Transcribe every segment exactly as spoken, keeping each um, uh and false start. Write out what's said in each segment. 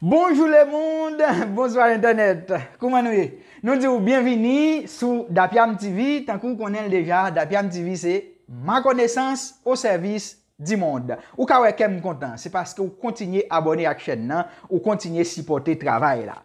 Bonjou lemonn, bonswa entènèt. Kouman nou ye? Nou di w byenvini sou Dapyam T V. Tankou w konnen l deja, Dapyam T V se ma connaissance au service du monde. Ou ka wè kè m kontan, se paske w kontinye abòne ak chèn nan, ou kontinye sipòte travay la.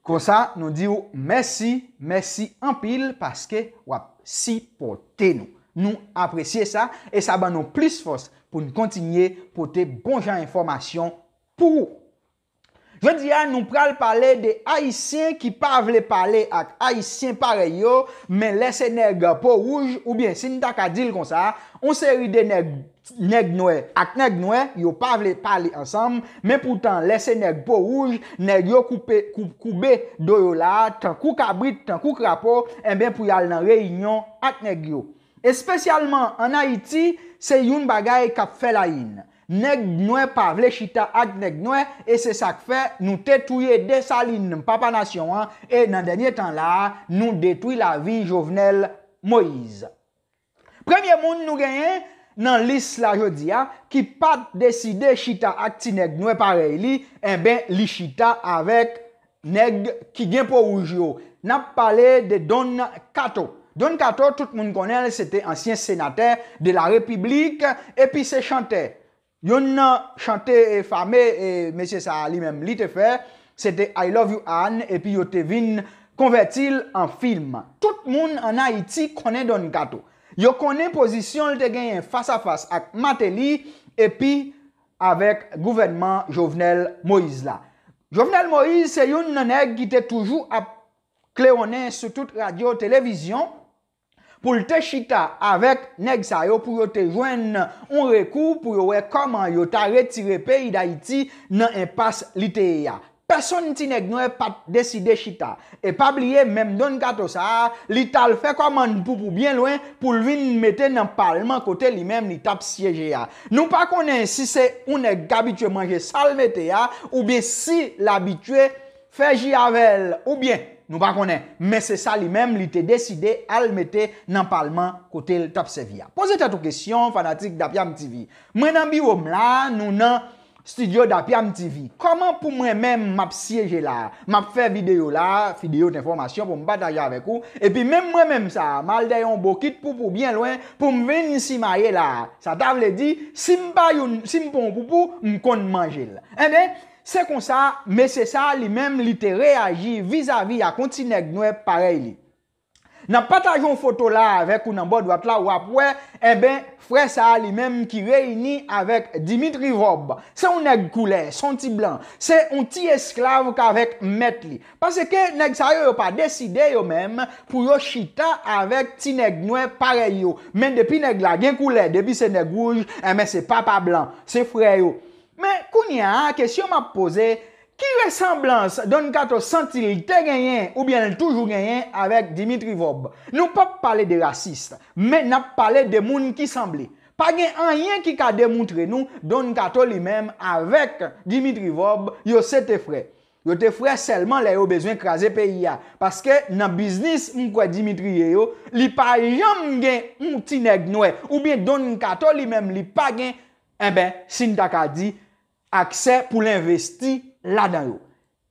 Konsa, nou di w mèsi, mèsi anpil paske w ap sipòte nou. Nou apresye sa e sa ban nou plis fòs pou n kontinye pote bon jan enfòmasyon pou ou. Jodi a, nou pral pale de Ayisyen ki pa vle pale ak Ayisyen parèy yo, men lè se nèg po wouj, oubyen si n ta ka di l konsa, yon seri de nèg, nèg nwè ak nèg nwè, yo pa vle pale ansanm, men poutan lè se nèg po wouj, nèg yo koupe, kou-, koube do yo la, tankou kabrit, tankou krapo, enben pou y al nan reyinyon ak nèg yo. Espesyalman ann Ayiti, se youn bagay k ap fè layin. Nèg nwè pa vle chita ak nèg nwè, e se sa k fè nou te touye Desalin, papa nasyon an, e nan dènye tan la a, nou detwi lavi Jovenel Moïse. Premye moun nou genyen nan lis la jodi a, ki pa t deside chita ak ti nèg nwè parèy li, enben, li chita avèk nèg ki gen po wouj yo. N ap pale de Don Kato. Don Kato, tout moun konnen l, se te ansyen senatè de la Repiblik, epi se chantè. Youn nan chante, e, fame, e, mesye sa a li menm, li te fè, se te I Love You Ann, epi yo te vin konvèti l an fim. Tout moun ann Ayiti konnen Don Kato. Yo konnen pozisyon l te genyen fas a fas ak Martelly, epi avèk gouvènman Jovenel Moïse la. Jovenel Moïse se youn nan nèg ki te toujou ap klewonnen sou tout radyo, televizyon, pou l te chita avèk nèg sa yo pou yo te jwenn yon rekou pou yo wè kòman yo ta retire peyi Dayiti nan enpas li te ye a. Pèsonn ti nèg nwè pa t deside chita. E pa bliye, menm Don Kato sa a, li t al fè kòmann poupou byen lwen pou l vin mete nan palman kote li menm li t ap syeje a. Nou pa konnen si se yon nèg k abitye manje sa l mete a, oubyen si l abitye fè ji avè l, oubyen, nou pa konnen, men se sa li menm li te deside al mete nan palman kote l t ap sèvi a. Poze tèt ou kesyon, fanatik Dapyam T V. Mwen nan biwo m la, nou nan estidyo Dapyam T V. Kòman pou mwen menm m ap syeje la, m ap fè videyo la, videyo d enfòmasyon pou m pataje avèk ou, epi menm mwen menm sa, m al dèyè yon bokit poupou byen lwen pou m vin simaye la. Sa ta vle di, si m pa youn, si m pa yon poupou, m konn manje l. Enben, se konsa, mesye sa a li menm, li te reyaji vizavi ak yon ti nèg nwè parèy li. N ap pataje yon foto la avèk ou nan bò dwat la, w ap wè, enben, frè sa a li menm ki reyini avèk Dimitri Vorbe. Se yon nèg koulè, se yon ti blan, se yon ti esklav k avèk mèt li. Paske nèg sa yo, yo pa deside yo menm pou yo chita avèk ti nèg nwè parèy yo. Men depi nèg la gen koulè, depi se nèg wouj, enben, se papa blan, se frè yo. Men kounye a, kesyon m ap poze, ki resanblans Don Kato santi l te genyen oubyen l toujou genyen avèk Dimitri Vorbe? Nou p ap pale de rasis, men n ap pale de moun ki sanble. Pa gen anyen ki ka demontre nou Don Kato li menm avèk Dimitri Vorbe, yo se te frè. Yo te frè sèlman lè yo bezwen kraze peyi a. Paske nan biznis m kwè Dimitri ye yo, li pa janm gen yon ti nèg nwè, oubyen Don Kato li menm li pa gen, enben, si n ta ka di, aksè pou l envesti ladan yo.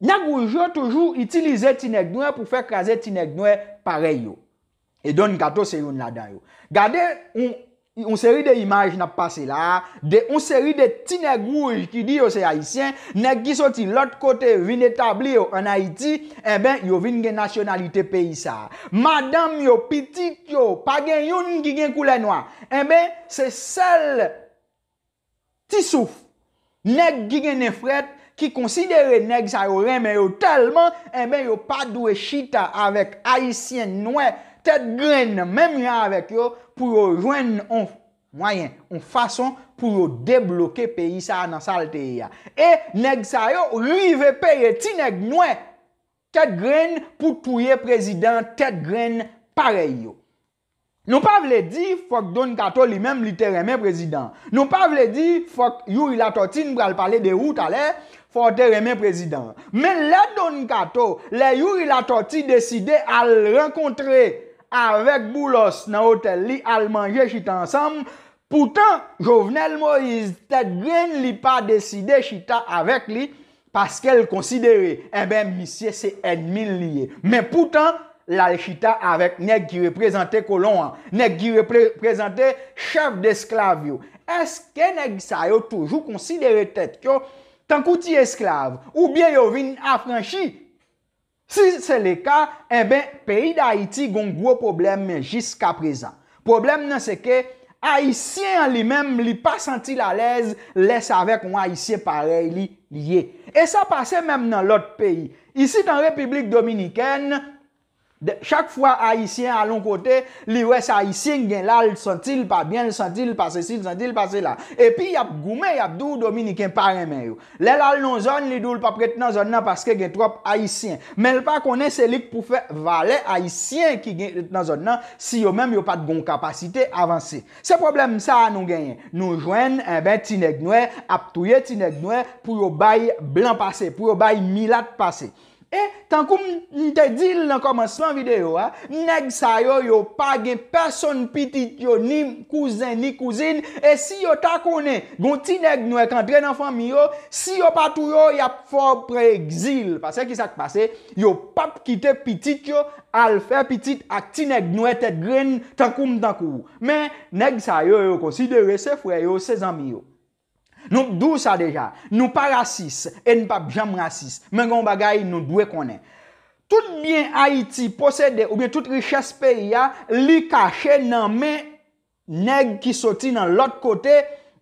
Nèg wouj yo toujou itilize ti nèg nwè pou fè kraze ti nèg nwè parèy yo. E Don Kato se youn ladan yo. Gade yon, yon seri de imaj n ap pase la a, de yon seri de ti nèg wouj ki di yo se Ayisyen, nèg ki soti lòt kote vin etabli yo ann Ayiti, enben, yo vin gen nasyonalite peyi sa a. Madanm yo, pitit yo, pa gen youn ki gen koulè nwa. Enben, se sèl ti souf. Nèg ki gen nen frèt, ki konsidere nèg sa yo renmen yo tèlman, enben yo pa dwe chita avèk Ayisyen nwè tèt grenn menm jan avèk yo pou yo jwenn yon mwayen, yon fason pou yo debloke peyi sa a nan sa l te ye a. E nèg sa yo rive peye ti nèg nwè tèt grenn pou touye prezidan tèt grenn parèy yo. Nou pa vle di fòk Don Kato li menm li te renmen prezidan. Nou pa vle di fòk Youri Latortue, n pral pale de ou talè, fò w te renmen prezidan. Men lè Don Kato, lè Youri Latortue deside al rankontre avèk Boulos nan otèl li, al manje chita ansanm, poutan Jovenel Moïse tèt grenn li pa deside chita avèk li, paske l konsidere, enben, misye se ènmi l li ye. Men poutan, l al chita avèk nèg ki reprezante kolon an, nèg ki reprezante chèf desklav yo. Èske nèg sa yo toujou konsidere tèt yo tankou ti esklav, oubyen yo vin afranchi? Si se le ka, enben, peyi Dayiti gon gwo pwoblèm jiskaprezan. Pwoblèm nan se ke Ayisyen an li menm, li pa santi l alèz lè se avèk yon Ayisyen parèy li li ye. E sa pase menm nan lòt peyi. Isit an Repiblik Dominikèn, chak fwa Ayisyen al yon kote, li wè se Ayisyen k gen la, l santi l pa byen, l santi l pa sesi, l santi l pa sela. Epi y ap goumen, y ap di w Dominiken pa renmen yo. Lè l al nan zòn, li di w l p ap ret nan zòn nan paske gen twòp Ayisyen. Men l pa konnen se li k pou fè valè Ayisyen ki gen nan zòn nan si yo menm yo pa t gen yon kapasite avanse. Se pwoblèm sa a nou genyen. Nou jwenn, enben, ti nèg nwè ap touye ti nèg nwè pou yo bay blan pase, pou yo bay milat pase. E, tankou m, m te di l nan kòmansman videyo a, nèg sa yo, yo pa gen pèsonn pitit yo, ni kouzen, ni kouzin, e si yo ta konnen gon ti nèg nwè k antre nan fanmi yo, si yo pa touye w, y ap fè w pran egzil. Paske ki sa k pase? Yo p ap kite pitit yo al fè pitit ak ti nèg nwè tèt grenn tankou m, tankou w. Men, nèg sa yo, yo konsidere se frè yo, se zanmi yo. Nou di w sa deja, nou pa rasis e n p ap janm rasis. Men gen yon bagay nou dwe konnen. Tout byen Ayiti posede oubyen tout richès peyi a, li kache nan men nèg ki soti nan lòt kote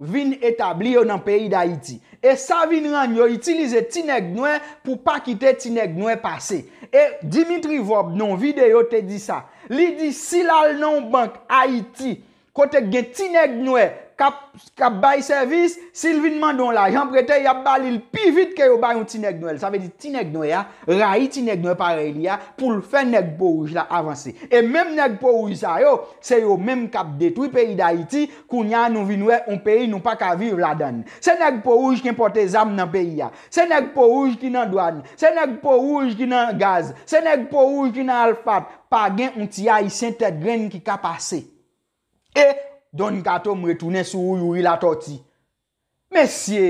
vin etabli yo nan peyi Dayiti. E sa vin rann yo itilize ti nèg nwè pou pa kite ti nèg nwè pase. E Dimitri Vorbe, nan yon videyo, te di sa. Li di, si l al nan yon bank Ayiti, kote k gen ti nèg nwè k ap, k ap bay sèvis, si l vin mande yon lajan prete, y ap ba li l pi vit ke yo bay yon ti nèg nwè. Sa vle di ti nèg nwè a rayi ti nèg nwè parèy li a pou l fè nèg po wouj la avanse. E menm nèg po wouj sa yo, se yo menm k ap detwi peyi Dayiti. Kounye a, nou vin wè yon peyi nou pa ka viv ladan l. Se nèg po wouj ki enpòte zam nan peyi a. Se nèg po wouj ki nan dwàn. Se nèg po wouj ki nan gaz. Se nèg po wouj ki nan alfat. Pa gen yon ti Ayisyen tèt grenn ki ka pase. E Don Kato, m retounen sou ou, Youri Latòti. Mesye,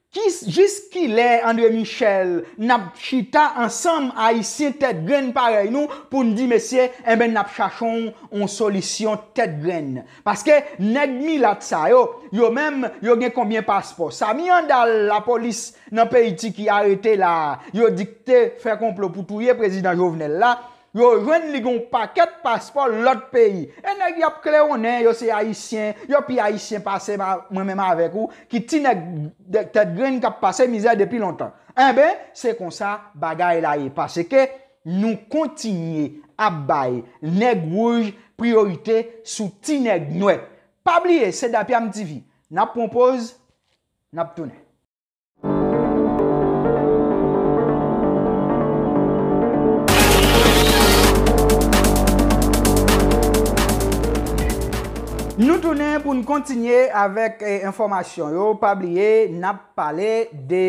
ki, jiskilè André Michel n ap chita ansanm Ayisyen tèt grenn parèy nou pou n di, mesye, enben, n ap chache yon, yon solisyon tèt grenn? Paske nèg milat sa yo, yo menm, yo gen konbyen paspò? Samy Handal, lapolis nan peyi Tiki arete la a, yo di k te fè konplo pou touye prezidan Jovenel la, yo jwenn li gen yon pakèt paspò lòt peyi. E nèg y ap klewonnen, yo se Ayisyen, yo pi Ayisyen pase ma-, mwen menm avèk ou, ki ti nèg de-, tèt grenn k ap pase mizè depi lontan. Enben, se konsa bagay la ye, paske nou kontinye ap bay nèg wouj priyorite sou ti nèg nwè. Pa bliye, se Dapyam T V. N ap pran poz, n ap tounen. Nou tounen pou n kontinye avèk, eh, enfòmasyon yo. Pa bliye, n ap pale de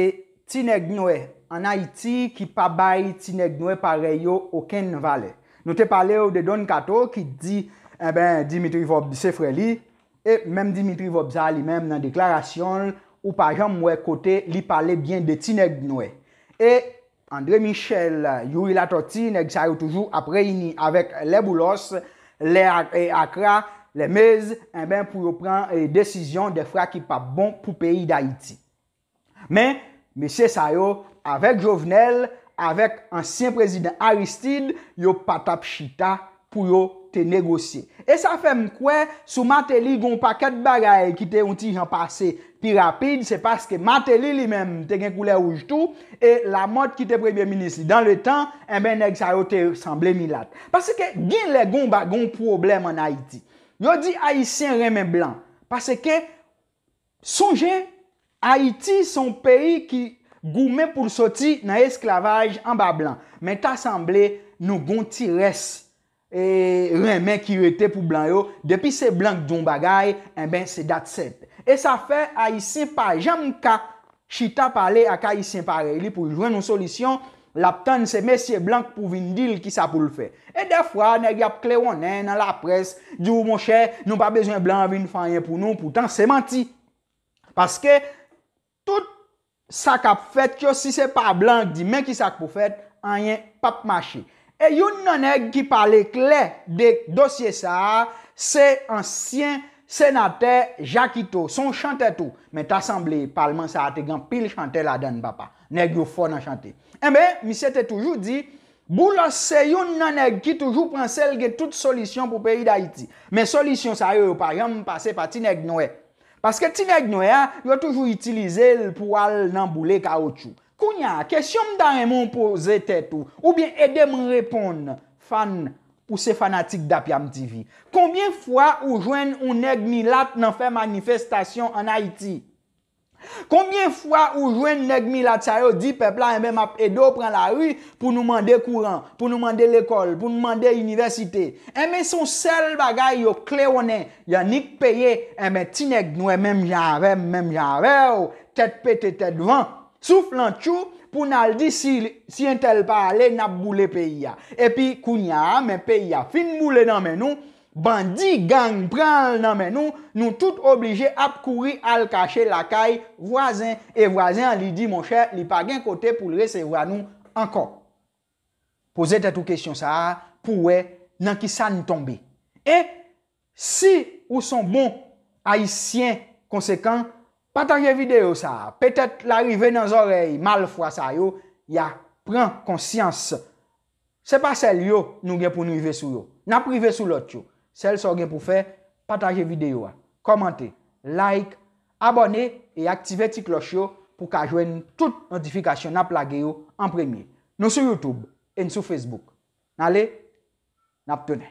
ti nèg nwè ann Ayiti ki pa bay ti nèg nwè parèy yo okenn valè. Nou te pale w de Don Kato ki di, enben, Dimitri Vorbe se frè li. E menm Dimitri Vorbe sa a li menm nan deklarasyon l, ou pa janm wè kote li pale byen de ti nèg nwè. E André Michel, Youri Latòti, nèg sa yo toujou ap reyini avèk lè Boulos, lè Ak-, e Akra, lè Mez, enben, pou yo pran, e, desizyon dèfwa ki p ap bon pou peyi Dayiti. Men, mesye sa yo, avèk Jovenel, avèk ansyen prezidan Aristide, yo pa t ap chita pou yo te negosye. E sa fè m kwè, sou Martelly, gen yon pakèt bagay ki te yon ti jan pase pi rapid, se paske Martelly li menm te gen koulè wouj tou, e Lamothe ki te premye minis li dan letan, enben, nèg sa yo te sanble milat. Paske gen lè gen yon ba-, gen yon pwoblèm ann Ayiti. Yo di Ayisyen renmen blan. Paske Sonje, Ayiti se yon peyi ki goumen pou l soti nan esklavaj anba blan. Men ta sanble nou gon ti rès, e, renmen ki rete pou blan yo. Depi se blan k di yon bagay, enben, se dat sèt. E sa fè Ayisyen pa janm ka chita pale ak Ayisyen parèy li pou l jwenn yon solisyon. L ap tann se mesye blan k pou vin di l kisa pou l fè. E dèfwa, nèg y ap klewonnen nan laprès, di w, monchè, nou pa bezwen blan an vin fè anyen pou nou, poutan se manti. Paske tout sa k ap fèt yo, si se pa blan k di men ki sa k pou fèt, anyen p ap mache. E youn nan nèg ki pale klè de dosye sa a, se ansyen senatè Jakito. Se yon chantè tou, men ta sanble palman sa a te gen anpil chantè ladan l, papa. Nèg yo fò nan chante. Enben, misye te toujou di, Boulos se youn nan nèg ki toujou panse l gen tout solisyon pou peyi Dayiti. Men solisyon sa yo, yo pa janm pase pa ti nèg nwè. Paske ti nèg nwè a, yo toujou itilize l pou al nan boule kawotchou. Kounye a, kesyon m ta renmen w poze tèt ou, oubyen ede m reponn, fan, ou se fanatik Dapyam T V. Konbyen fwa ou jwenn yon nèg milat nan fè manifestasyon ann Ayiti? Konbyen fwa ou jwenn nèg milat sa yo di pèp la, enben, m ap ede w pran lari pou nou mande kouran, pou nou mande lekòl, pou nou mande inivèsite? Enben, se yon sèl bagay yo klewonnen, y annik peye. Enben, ti nèg nwè menm jan avè m, menm jan avè w, tèt pete, tèt van, souf lan tchou, pou n al di si, si entèl pa ale, n ap boule peyi a. Epi, kounye a, men peyi a fin boule nan men nou, bandi, gang pran l nan men nou, nou tout oblije ap kouri al kache lakay vwazen, e vwazen an, li di, monchè, li pa gen kote pou l resevwa nou ankò. Poze tèt ou kesyon sa a pou w wè nan ki sa n tonbe. E si ou s on bon Ayisyen konsekan, pataje videyo sa a. Petèt l a rive nan zòrèy malfwa sa yo, y a pran konsyans. Se pa sèl yo nou gen pou n rive sou yo. N ap rive sou lòt yo. Sèl sa w gen pou fè, pataje videyo a, kòmante, like, abòne e aktive ti klòch yo pou w ka jwenn tout notifikasyon n ap lage yo an premye. Nou sou YouTube e n sou Facebook. N ale, n ap tounen.